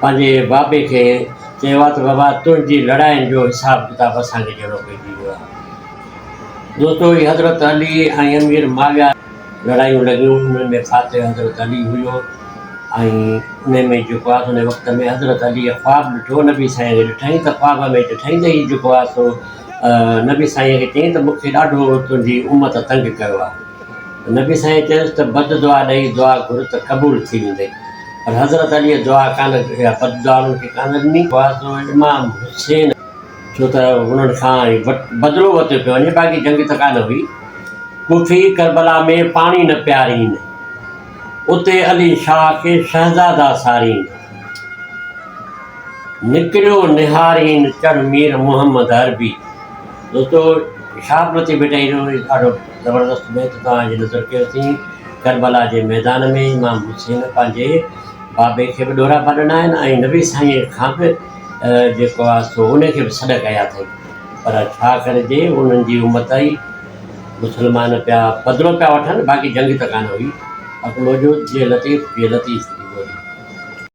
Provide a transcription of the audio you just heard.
پنهنجي بابي کي چيو آهي ته بابا تنهنجي لڙاين جو حساب ڪتاب اسان کي ڏيڻو پئجي ويو آهي. دوستو هي حضرت علي ۽ امير معاويه لڙايون لڳيون انهن ۾ فاتح حضرت علي هيو ۽ انهي ۾ جيڪو آهي ان وقت ۾ حضرت علي خواب ڏٺو نبي سائين کي ڏٺائين ته خواب ۾ ڏٺائين ته هي جيڪو آهي سو نبي سائين کي چيائين ته مون کي ڏاڍو تنهنجي امت تنگ ڪيو آهي. نبي سائين چيس ته بد دعا ڏئي دعا گهر ته قبول ٿي ويندئي. پر حضرت عليء دعا ڪانه يا بد دعا انهن کي ڪانه ڏني. سو امام حسين. ڇو ته هنن کان بدلو ورتو پيو وڃي باقي جنگ ته ڪانه هئي. ڪوفي ڪربلا ۾ پاڻي نه پيارين. اتي علي شاهه کي شهزادا سارين. نڪريو نهارين چڙهه مير محمد عربي. دوستو شاهه عبداللطيف ڀٽائي جو ڏاڍو زبردست بيت توهان جي نظر ڪيوسين. ڪربلا جي ميدان ۾ امام حسين پنهنجي بابي کي به ڏوراپا ڏنا آهن ۽ نبي سائين کان به جيڪو آهي سو ان کي به سڏ ڪيا اٿئي پر ڇا ڪرجي انهن جي امت ئي مسلمان پيا بدلو پيا وٺن باقي جنگ ته ڪانه هئي. حق موجود جي لطيف جي لطيف.